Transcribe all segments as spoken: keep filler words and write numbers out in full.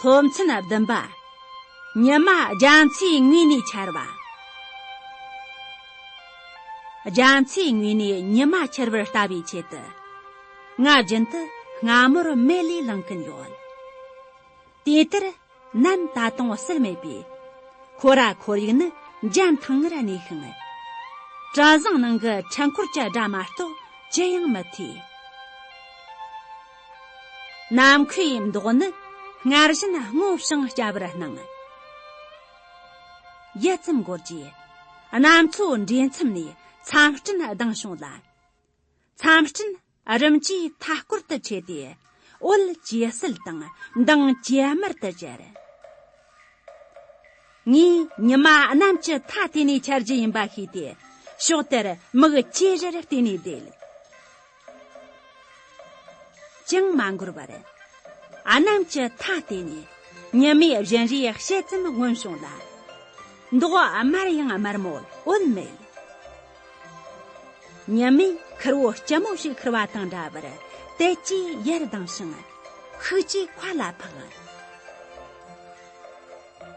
སློབ་ཚན་བདུན་པ། ཉི་མ་རྒྱ་མཚོའི་ངོས་ནས་འཆར་བ། རྒྱ་མཚོའི་ངོས་ནས་ཉི་མ་འཆར་བར་ལྟ་བའི་ཆེད་དུ། ང་རྒྱུན་དུ་སྔ་མོར་མལ་ལས་ལངས་ཀྱིན་ཡོད། དེ་ལྟར་ནམ་ད་དུང་བསིལ་མེད་པས། ཁོ་ར་ཁོར་ཡུག་ནི་འཇམ་ཐང་ངེར་གནས་ཤིང་། གྲུ་གཟིངས་ནང་གི་འཕྲུལ་འཁོར་གྱི་སྒྲ་མ་གཏོགས་ཅི་ཡང་མི་ཐོས། ནམ་མཁའི་མདོག་ནི་སྔར་བཞིན་སྔོ་ཞིང་སྐྱ་བར་སྣང་། ཡུད་ཙམ་འགོར་རྗེས། གནམ་མཚོ་འདྲེས་མཚམས་ནས་མཚམས་སྤྲིན་ལྡིང་བྱུང་ལ། མཚམས་སྤྲིན་རིམ་གྱིས་མཐའ་སྐོར་དུ་ཆད་དེ། འོད་ཇེ་གསལ་དང་མདངས་ཇེ་དམར་དུ་གྱུར། ངས་ཉི་མ་གནམ་གྱི་མཐའ་དེད་ནས་འཆར་རྒྱུ་ཡིན་པ་ཤེས་ཏེ། ཕྱོགས་དེར་མིག་ཅེ་རེར་བལྟས་ནས་བསྡད། ཅང་མ་འགོར་བར། གནམ་གྱི་མཐའ་དེད་ནས་ཉི་མའི་བཞིན་རས་ཕྱེད་ཙམ་མངོན་བྱུང་ལ། མདོག་དམར་ཡང་དམར་མོད་འོད་མེད། ཉི་མས་ཁུར་བོ་སྐྱི་མོ་ཞིག་ཁུར་བ་དང་འདྲ་བར་དལ་གྱིས་ཡར་ལྡིང་ཞིང་། ཤུགས་ཀྱིས་མཁའ་ལ་འཕགས།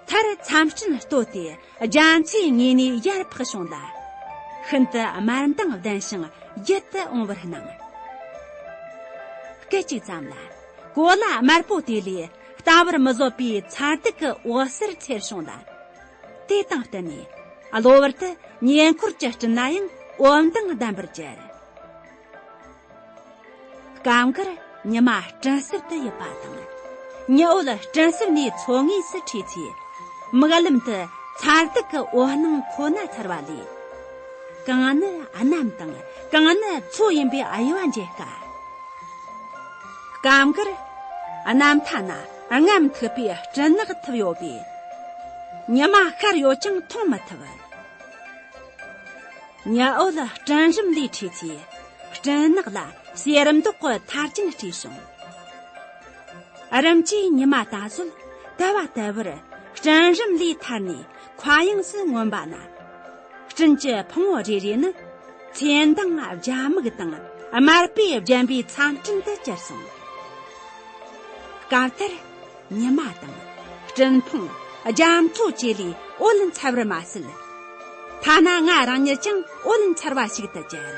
མཐར་མཚམས་སྤྲིན་བརྟོལ་ཏེ་རྒྱ་མཚོའི་ངོས་ནས་ཡར་འཕགས་བྱུང་ལ། ཤིན་ཏུ་དམར་མདངས་ལྡན་ཞིང་རྒྱུད་དུ་འོང་བར་སྣང་། སྐད་ཅིག་ཙམ་ལ། གོ་ལ་དམར་པོ་དེ་ལས་ལྟ་བར་མི་བཟོད་པའི་མཚར་སྡུག་གི་འོད་ཟེར་འཚེར་བྱུང་ལ། དེ་དང་བསྟུན་ནས་གློ་བུར་དུ་ཉེ་འཁོར་གྱི་སྤྲིན་ལ་ཡང་འོད་མདངས་ལྡན་པར་གྱུར། སྐབས་འགར་ཉི་མ་སྤྲིན་གསེབ་ཏུ་ཡིབ་པ་དང་། ཉི་འོད་སྤྲིན་གསེབ་ནས་མཚོ་ངོས་སུ་འཕྲོས་ཚེ། མིག་ལམ་དུ་མཚར་སྡུག་གི་འོད་སྣང་ཁོ་ན་འཆར་བ་ལས། གང་ནི་གནམ་དང་གང་ནི་མཚོ་ཡིན་པའི་དབྱེ་བ་འབྱེད་དཀའ། སྐབས་འགར་གནམ་མཐའ་ན་རྔམ་མཐུག་པའི་སྤྲིན་ནག་འཐིབས་ཡོད་པས། ཉི་མ་ཤར་ཡོད་ཀྱང་མཐོང་མི་ཐུབ། ཉི་འོད་སྤྲིན་རུམ་ལས་འཕྲོས་ཚེ། སྤྲིན་ནག་ལ་གསེར་མདོག་གི་ཐར་རྒྱན་སྤྲས་བྱུང་། རིམ་གྱིས་ཉི་མ་ད་གཟོད་དལ་བ་དལ་བུར་སྤྲིན་རུམ་ལས་ཐར་ནས་མཁའ་དབྱིངས་སུ་མངོན་པ་ན། སྤྲིན་གྱི་ཕུང་བོ་རེ་རེ་ནི་མཚན་མདངས་རྒྱ་སྨུག་དང་དམར་པོས་བརྒྱན་པའི་མཚམས་སྤྲིན་དུ་གྱུར་སོང་། སྐབས་དེར། ཉི་མ་དང་། སྤྲིན་ཕུང་། རྒྱ་མཚོ་བཅས་ལས་འོད་འཚེར་བར་མ་ཟད། ཐ་ན་ང་རང་ཉིད་ཀྱང་འོད་འཚེར་བ་ཞིག་ཏུ་གྱུར།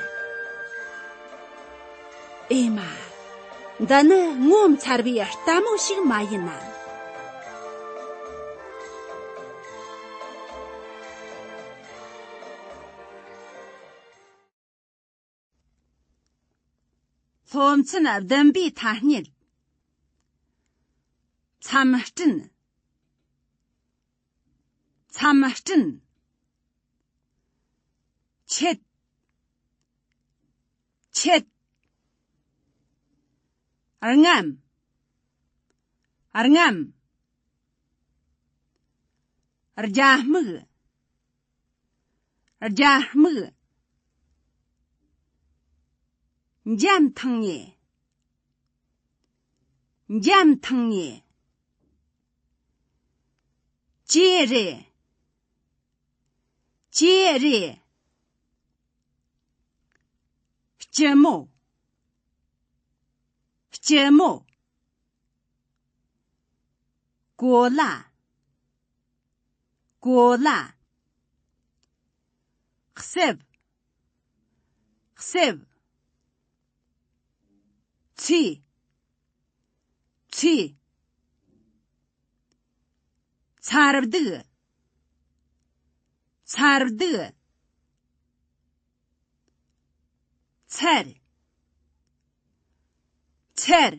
ཨེ་མ། འདི་ནི་ངོ་མཚར་བའི་ལྟད་མོ་ཞིག་མ་ཡིན་ནམ། སློབ་ཚན་བདུན་པའི་ཐ་སྙད། མཚམས་སྤྲིན། མཚམས་སྤྲིན། ཆད། ཆད། རྔམ། རྔམ། རྒྱ་སྨུག། རྒྱ་སྨུག། འཇམ་ཐང་ངེ། འཇམ་ཐང་ངེ། ཅེ་རེ། ཅེ་རེ། སྐྱི་མོ། སྐྱི་མོ། གོ་ལ། གོ་ལ། གསེབ། གསེབ། ཚེས། ཚེས། མཚར་སྡུག། མཚར་སྡུག། ཚར། ཚར།